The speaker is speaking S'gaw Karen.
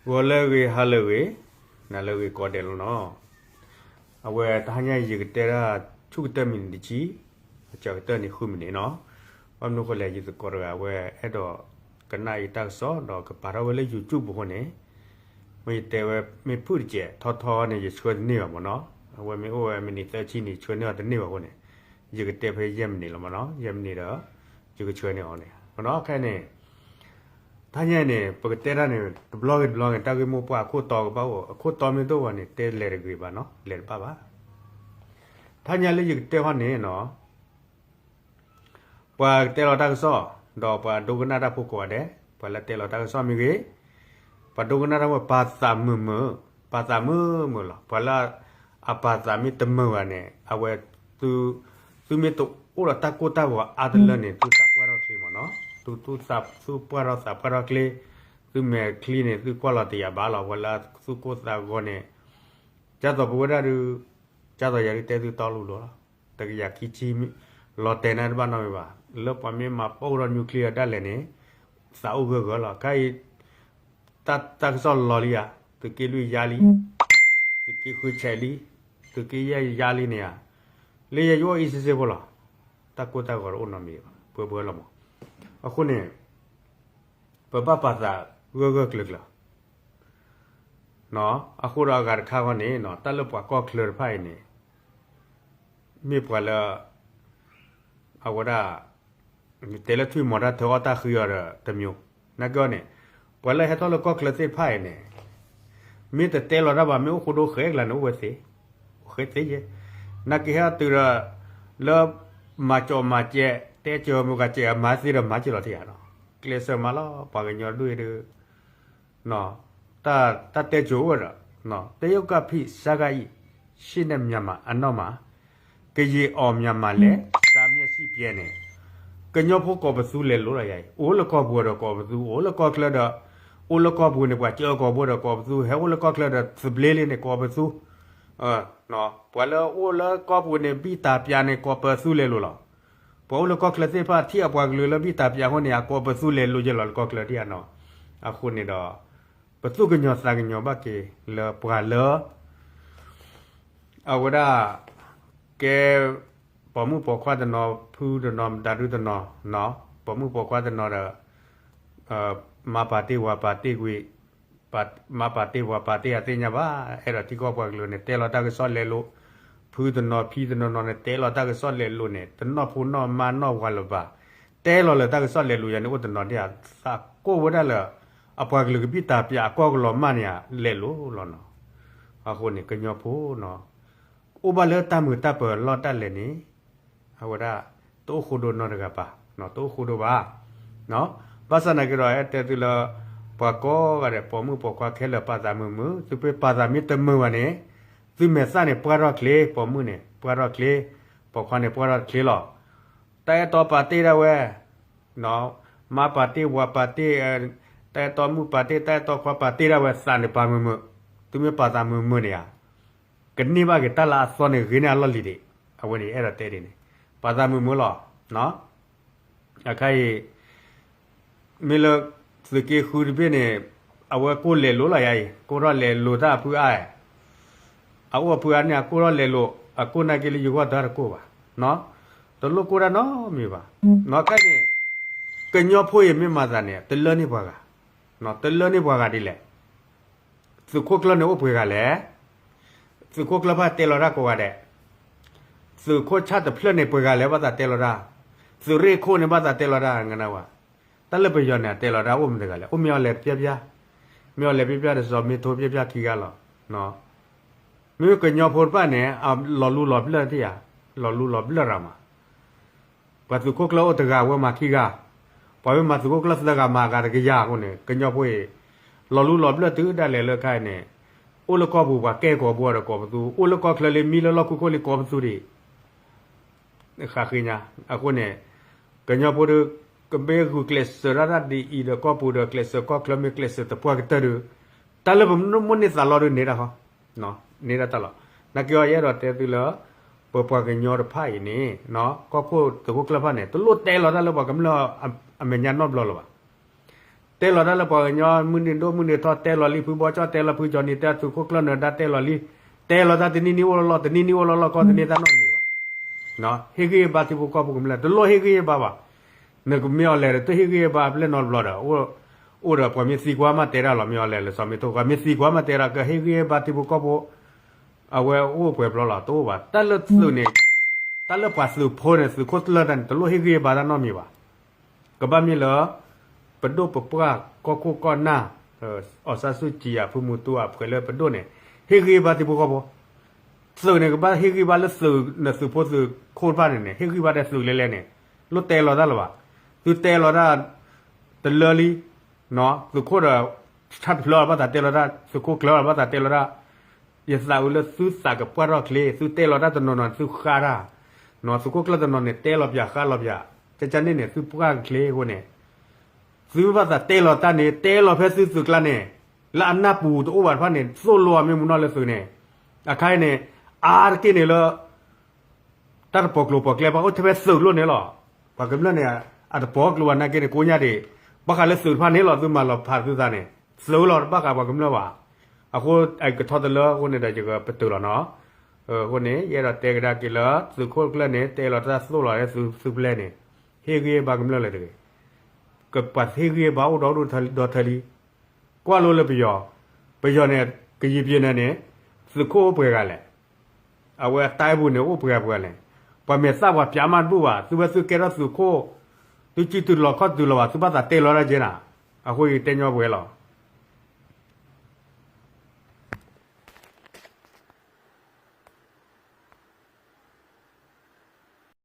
ဂီၤလၢအဂ့ၤ ဟါလၢအဂ့ၤ, နၤလၢအဂ့ၤကိးဂၤဒဲးလီၤနီၤ. အဝဲတဟါညါအံၤ ယကတဲဒၣ်ဆူၣ်ကတၢၢ်မံးနံးတဆံ, အစှၤကတၢၢ်န့ၣ်ဃုမံးနံးနီၤ. ဘၣ်မနုၤအဃိလဲၣ် ယသကိးတဂၤအဝဲအဲၣ်ဒိးကနၣ်ယတၢ်ကစီၣ် ဒီးကပာ်ထီၣ်ဝဲလၢ YouTube အဃိန့ၣ်, မ့ၢ်ယတဲဝဲမ့ၢ်ဖုၣ်တစဲးထီထီန့ၣ် ယဆှၢတန့ၢ်ဘၣ်မ့ၢ်နီၤ. အဝဲမ့ၢ်အိၣ်ဝဲမံးနံးသၢဆံန့ၣ် ဆှၢန့ၢ်အီၤတန့ၢ်ဘၣ်အဃိန့ၣ်, ယကတဲဖဲယဲၢ်မံးနံးလီၤမ့ၢ်နီၤ. ယဲၢ်မံးနံးဒီး ယကဆှၢန့ၢ်အီၤန့ၣ် မ့ၢ်နီၤ. ခဲအံၤန့ၣ် တဟါညါအံၤန့ၣ် ပကတဲတၢ်န့ၣ် တဘျီဂ့ၤတဘျီဂ့ၤ တၢ်ဂ့ၢ်မိၢ်ပှၢ်အခိၣ်တီကဘၣ်အိၣ်, အခိၣ်တီမ့ၢ်တအိၣ်ဘၣ်န့ၣ် တဲလဲၤတဂ့ၤဘၣ်နီၤ, လဲၤတဘၣ်ဘၣ်. တဟါညါလၢယကတဲဟီန့ၣ်နီၤ, ပှၤကတဲလီၤတၢ်ကစီၣ်, ဒီးပှၤဒိကနၣ်တၢ်ဖိကိးဂၤဒဲး, ပှၤလၢတဲလီၤတၢ်ကစီၣ်မ့ၢ်ဂ့ၤ, ပှၤဒိကနၣ်တၢ်ဖိပာ်သးမုာ်မုာ်, ပာ်သးမုာ်မုာ်လီၤ. ပှၤလၢအပာ်သးမ့ၢ်တမုာ်ဘၣ်န့ၣ် အဝဲ သုမ့ၢ်တအိၣ်ဒီးတၢ်ကိၢ်တၢ်ဂီၤအါတလၢန့ၣ် သုသးပှၢ်ထီၣ်ချ့မ့ၢ်နီၤ. သု သုသး သုပှၢ်ထီၣ်သးပှၢ်ထီၣ်ချ့, သုမဲာ်ချံန့ၣ် သုကွၢ်လီၤတယာ်ဘၣ်လီၤ. ပှၤလၢသုကိၢ်သးဂီၤန့ၣ်, ဒ်သိးပဝဲဒၣ်ဒုး, ဒ်သိးယၤဒုးတဲသုတီလိၤလိၤလီၤ. တကယၤခံဆံ လီၤတဲာ်န့ၣ်တဘၣ်နီတမံၤဘၣ်. လၢပှၤမ့ၢ်မၤပိၢ်ဒီး nuclear ဒၣ်လဲာ်န့ၣ်, သးအိၣ်ဂၢၢ်ဂၢၢ်လီၤ. ခဲအံၤ တၢ် တၢ်ကစီၣ်လီၤလံဧါ, သုးက့လွံၢ်ယါလံ, သုးက့ဃုဆဲးလံ, သုးက့ယဲၢ်ယါလံန့ၣ်ဧါ, လၢယဲယအိၣ်အံၤစ့စ့ဖိလီၤ. တၢ်ကိၢ်တၢ်ဂီၤတအိၣ်နီတမံၤဘၣ်, ပှဲၤပှဲၤလီၤမး. အဃိန့ၣ် ပဘၣ်ပာ်သးဂၢၢ်ဂၢၢ်ကျၢၤကျၢၤ အဃိဒီးအဂၤတခါဃီန့ၣ် တၢ်လၢပှၤကီၢ်ချၢတဖၣ်အံၤန့ၣ် မ့ၢ်ပှၤလၢ အဝဲဒၣ် တဲလၢထွံၣ်မီၤတၢ်ထၢအီၣ်တၢ်ဃံအီၤဒီးတမျိုး, နာ်က့အီၤန့ၣ် ပှၤလၢဟဲထီၣ်လၢကီၢ်ချၢသ့ၣ်တဖၣ်အံၤန့ၣ် မ့ၢ်တတဲလီၤတၢ်ဘၣ် မ့ၢ်အိၣ်ဃိဒိဃဲကျါန့ၣ် အိၣ်ဝဲသ့, အိၣ်ဃဲသ့ယဲ, နာ်က့ဟဲအီၤတုၤဒီး လၢ မၤကၠီၣ်မၤကဲး တဲကၢၤမုၢ်ဂၤကဲး မၤသ့ဒီးမၤကၢၤလီၤတယၤနီၤ, ကျဲးစၢးမၤလီၤ ပှၤကညီဒိၣ်အံၤဒုး တၢ်တဲကၠိဝဲဒီး တရုတ်ကဖီးစကခ်အံၤ ရှိနေမြန်မာအနောက်မှာ ကရင်အောင်မြန်မာလည်း စာမျက်စိပြဲန့ၣ် ကညီဖိကိးပသူလဲၤလိာ်လီၤယၤအံၤ, အိၣ်လၢကီၢ်ပူၤဒီးကိးပသူ, အိၣ်လၢကီၢ်ချၢဒီး, အိၣ်လၢကီၢ်ပူၤန့ၣ် ပှၤကၢကိးဘိဒီးကိးပသူ, ဟဲအိၣ်လၢကီၢ်ချၢဒီးသဘျ့လံန့ၣ်ကိးပသူ, ပှၤလၢအိၣ်လၢကီၢ်ပူၤန့ၣ် ဘံၣ်တၢ်ပၠးန့ၣ် ကိးပသူလဲၤလိာ်လီၤ. ပှၤအိၣ်လၢကီၢ်ချၢသ့ၣ်တဖၣ် ထံၣ်အပှၤကလုာ်လၢဘံၣ်တၢ်ပၠးအဃိန့ၣ် အကိးပသူလဲၤလိာ်ယဲလီၤလၢကီၢ်ချၢဒံးဧါနီၤ. အဃိန့ၣ်ဒီး ပသူၣ်ကညီၤသးကညီၤဘၣ်က့ၤလၢပှၤလၢ အဝဲဒၣ် ကဲ ပိာ်မုၣ်ပိာ်ခွါတနီၤ ဖုတနီၤ မတၤဒုတနီၤ, ပိာ်မုၣ်ပိာ်ခွါတနီၤဒီး မၤပာ်တ့ၢ်ဝၤပာ်တ့ၢ်ကွံာ်, မၤပာ်တ့ၢ်ဝၤပာ်တ့ၢ်အသ့ၣ်ညါဘၣ်, အဲၣ်ဒိးထံကီၢ်ပှၤကလုာ်န့ၣ် တဲလီၤတၢ်ကစီၣ်လဲၤလိာ်, ဖုတနီၤဖံတနီၤနီၤန့ၣ် တဲလီၤတၢ်ကစီၣ်လဲၤလိာ်န့ၣ် တနီၣ်ဖိနီၣ်မါနီၣ်ဝၤလၢၤဘၣ်, တဲလီၤလၢတၢ်ကစီၣ်လဲၤလိာ်ယၤန့ၣ် အိၣ်တနီၤဒံးဧါ, သးကိၢ်ဝဲဒၣ်လၢ အပှၤကလုာ်ကဘံၣ်တၢ်ပၠးအကီၢ်ကလီၤမၢ်န့ၣ်ဧါ လဲၤလိာ်လီၤနီၤ. အဃိန့ၣ် ကညီဖိနီၤ အိၣ်ဘၣ်လၢတၢ်မုာ်တၢ်ပၢၤအလီၢ်ဒၣ်လဲာ်န့ၣ် အဝဲဒၣ် တအိၣ်ဃိဒိနီတဂၤဘၣ်, တအိၣ်ဃိဒိဘၣ်. ဘၣ်ဆၣ်သနာ်က့ဒီး အဲၣ်တဲသုလၢ ပှၤကိးဂၤဒဲး ပိာ်မုၣ်ပိာ်ခွါခဲလၢာ်ပာ်သးမုာ်မုာ်, သုမ့ၢ်ပာ်သးမ့ၢ်တမုာ်ဘၣ်န့ၣ် သုမဲာ်သၣ်န့ၣ်ပှၢ်ထီၣ်ချ့, ပိာ်မုၣ်န့ၣ် ပှၢ်ထီၣ်ချ့, ပိာ်ခွါန့ၣ် ပှၢ်ထီၣ်ချ့လီၤ. တၢ်အဲၣ်တီပာ်တ့ၢ်ဒၣ်ဝဲ မါပာ်တ့ၢ်ဝၤပာ်တ့ၢ်, တၢ်အဲၣ်တီမုၣ်ပာ်တ့ၢ် တၢ်အဲၣ်တီခွါပာ်တ့ၢ်ဒၣ်ဝဲ သးန့ၣ်ပာ်မုာ်မုာ်, သုမ့ၢ်ပာ်သးမုာ်မုာ်န့ၣ်ဧါ, ကန့ၢ်ဘၣ်က့ၤတၢ်လၢအသီန့ၣ် ဂ့ၤန့ၢ်အလီၢ်လံၤဒံး, အဝဲန့ၣ်အဲၣ်ဒိးတဲဒ်န့ၣ်, ပာ်သးမုာ်မုာ်လီၤ. အခါအံၤ မ့ၢ်လၢ သုးက့ဃုတဘ့ၣ်န့ၣ် အဝဲကိၢ်လဲၤလိာ်လီၤယၤအံၤ, ကိၢ်ထီၣ်လဲၤလိာ်တၢ်အဖုအါ, အအိၣ်အဖုအါန့ၣ် အကိၢ်ထီၣ်လဲၤလိာ်, အကိၢ်နာ်က့လၢယဂီၢ်တၢ်တကိၢ်ဘၣ်, တလိၣ်ကိၢ်တၢ်နီတမံၤဘၣ်. ခဲအံၤန့ၣ် ကညီဖိအံၤမ့ၢ်မၤသးန့ၣ် တလၢန့ၢ်ပှၤဂၤ, တလၢန့ၢ်ပှၤဂၤဒ်လဲၣ်. သုးခိၣ်ကျၢၢ်န့ၣ်အိၣ်ပှဲၤဂၤလဲၣ်. သုးခိၣ်ကျၢၢ်ဘၣ်တဲလီၤတၢ်ကိးဂၤဒဲး, သုးခိၣ်ဆၣ်တဖျၢၣ်န့ၣ်ပှဲၤဂၤလဲၣ် ဘၣ်သးတဲလီၤတၢ်, သုးရ့ၣ်ခိၣ်န့ၣ်ဘၣ်သးတဲလီၤတၢ် ငနဝဲ, တၢ်လၢပယီၤန့ၣ် အတဲလီၤတၢ်အိၣ်မတဂၤလဲၣ်, အိၣ်မ့ၢ်အီၤလဲၤပျၢ်ပျၢ်, မ့ၢ်အီၤလဲၤပျၢ်ပျၢ်ဒီးစီၤမ့ထိပျၢ်ပျၢ်ခံဂၤလီၤ. မ့မ့ၢ်ကညီဖိတဖၣ်န့ၣ် အလီၤလူလီၤဘျၢၣ်တယၤ, လီၤလူလီၤဘျၢၣ်ရၤမး ပှၤသုးခိၣ်ကျၢၢ်အိၣ်တဂၤဝဲမၤခံဂၤ, ပှၤမ့ၢ်မၤသုးခိၣ်ကျၢၢ်သၢဂၤမၤအဂၤတကယၤအဃိန့ၣ် ကညီဖိအံၤ လီၤလူလီၤဘျၢၣ်တုၤဒၣ်လဲာ်လၢခဲအံၤန့ၣ်, အိၣ်လၢကီၢ်ပူၤပှၤကဲကိးဘိဒီးကိးပသူ, အိၣ်လၢကီၢ်ချၢလၢမံလၢလီၢ်ခိခိၣ်လံကိးပသူဒံး ဃးဃ့ညါ, အဃိန့ၣ် ကညီဖိဒီး ကဘၣ်ဂုာ်ကျဲးစၢးဒၣ်တၢ်ဒ်အံၤဒီးကီၢ်ပူၤဒီးကျဲးစၢးကီၢ်ချၢမ့ၢ်ကျဲးစၢးသပှၢ်ကတၢၢ်ဒီး တၢ်လၢပမိၣ်န့ၢ်သးလီဒီးန့ၢ်ဒၣ်ဃီ, န့ၢ်ဒၣ်တၢ်လီၤ. နာ်က့အီၤယအဲၣ်ဒိးတဲသုလၢ ပပှၤကညီတဖၣ်အံၤန့ၣ် ကီၢ်ခိၣ်သုးခိၣ်ကျၢၢ်တဖၣ်န့ၣ် တလိၣ်တဲလီၤတၢ်လၢပှၤကမျၢၢ်အမဲာ်ညါနီတဘျီလၢၤဘၣ်. တဲလီၤတၢ်လၢပှၤကညီ မုၢ်နံၤဒိၣ်မုၢ်နံၤထီ တဲလီၤလံ ဖုဘီကၠီၣ်တဲလီၤ ဖုကၠီၣ်နံၤ တဲသုးခိၣ်ကျၢၢ်နၢၤဒါ တဲလီၤလံ, တဲလီၤတၢ်တနံၣ်နံၣ်အိၣ်လီၤလီၤ တနံၣ်နံၣ်အိၣ်လီၤလီၤ ကီၢ်တန့ၢ်တၢ်နီတမံၤဘၣ်. ဟ့ၣ်ဂံၢ်ဟ့ၣ်ဘါထံဖိကီၢ်ဖိကမျၢၢ် တလိၣ်ဟ့ၣ်ဂံၢ်ဟ့ၣ်ဘါဘၣ်. နကမ့ၢ်အီၤလဲၣ်ဒီး တဟ့ၣ်ဂံၢ်ဟ့ၣ်ဘါပျဲၢ်နီတဘျီဒီး အိၣ်ဒီးပှၤမ့ၢ်သံကွၢ်မးတဲတၢ်လီၤ မ့ၢ်အီၤလဲၣ်လၢစီၤမ့ၢ်ထိၣ် ပှၤမ့ၢ်သံကွၢ်မးတဲတၢ် ကဟ့ၣ်ဂံၢ်ဟ့ၣ်ဘါထံဖိကီၢ်ဖိ အဝဲအိၣ်ပှဲၤဘျီလီၤ တအိၣ်ဘၣ်. တၢ်လၢသုးန့ၣ် တၢ်လၢပှၤသုးဖိန့ၣ် သုးခိၣ်ကျၢၢ်တၢ်န့ၣ် တလိၣ်ဟ့ၣ်ဂံၢ်ဟ့ၣ်ဘါတၢ်နီတမံၤဘၣ်. ကဘၣ်မ့ၢ်လၢ ပဒိၣ်ပပှၢ်ကီၢ်ခိၣ်ကီၢ်နၢ် အီၣ်ဆၣ်စူၣ်ကံၤ အဖုမူတူ အဖှဲးလၢပဒိၣ်န့ၣ် ဟ့ၣ်ဂံၢ်ဟ့ၣ်ဘါထံဖိကီၢ်ဖိ. သုးန့ၣ် ကဘၣ်ဟ့ၣ်ဂံၢ်ဘါလၢသုး နသုးဖိသုးခိၣ်တဖၣ်န့ၣ်န့ၣ် ဟ့ၣ်ဂံၢ်ဘါဒီးသုးလဲၤလဲၤန့ၣ် လိၣ်တဲလီၤတၢ်လၢၤဘၣ်. သုတဲလီၤတၢ် တလၢလံ သုးခိၣ်ဒီး ဆၣ်တဖျၢၣ်လီၤ ဘၣ်သးတဲလီၤတၢ် သုးခိၣ်ကျၢၢ်လီၤ ဘၣ်သးတဲလီၤတၢ်. ယသးအုးလၢသုသးကပှၢ်ထီၣ်ချ့ သုတဲလီၤတၢ်တနီၤနီၤန့ၣ် သုဃါတၢ်, သုးခိၣ်ကျၢၢ်တနီၤန့ၣ် တဲလီၤပၠးဃါလီၤပၠး, ကန့ၣ်န့ၣ် သုပှၢ်ချ့အဃိန့ၣ် သုဘၣ်သးတဲလီၤတၢ်န့ၣ် တဲလီၤဖဲသုသုးကျါန့ၣ် လၢအနၢ်ပူၤတအိၣ်ဘၣ်တဖၣ်န့ၣ် သိၣ်လိအီၤမ့ၢ်မူနီၢ်လၢသုးန့ၣ်, အခါအံၤန့ၣ် အါတက့ၢ်န့ၣ်လၢ တၢ်တပီၤကျိၤပီၤကျဲ ပှၤအိၣ်ထဲဖဲသုးကျိၤန့ၣ်လီၤ. ပှၤကမျၢၢ်န့ၣ် အတပီၤကျိၤဘၣ်နာ်က့န့ၣ် ကိးညါဒံး ဘၣ်ဃးလၢသုးတဖၣ်န့ၣ်လီၤ သုမၤလီၤဖးသုသးန့ၣ် သုးလီၤ တဘၣ်ဃးပှၤကမျၢၢ်ဘၣ်. အဃိ ကထီတလၢအဃိန့ၣ်ဒီး ယကပတုာ်လီၤနီၤ. အဃိန့ၣ် ယအဲၣ်ဒိးတဲကဒါက့ၤလၢ သုးခိၣ်ကျၢၢ်န့ၣ် တဲလီၤတၢ်သိၣ်လီၤလၢသုသုပျဲၢ်န့ၣ် ဟ့ၣ်ဂံၢ်ဟ့ၣ်ဘါကမျၢၢ်လၢၤတဂ့ၤ. ကပှၤဟ့ၣ်ဂံၢ်ဟ့ၣ်ဘါအိၣ်ဒီဒူၣ်ဒီထၢလံ. ကွၢ်လိလၢပယီၤ, ပယီၤန့ၣ် ကယံာ်ပယီၤန့ၣ်န့ၣ် သုးခိၣ်အိၣ်ပှဲၤဂၤလဲၣ်. အဝဲအတၢ်အဲၣ်ပူၤန့ၣ် အိၣ်ပှဲၤဂၤပှဲၤဂၤလဲၣ်. ပှၤမဲာ်သၣ်ပှၤပျးမးတဘူၣ်ဘၣ် သုဝဲသုကဲထီၣ်သုးခိၣ်, သုစုတုၤလီၤခီၣ်တုၤလီၤဘၣ် သုဘၣ်သးတဲလီၤတၢ်ကဲနၤ. အဃိယတဲညီပှဲၤလီၤ.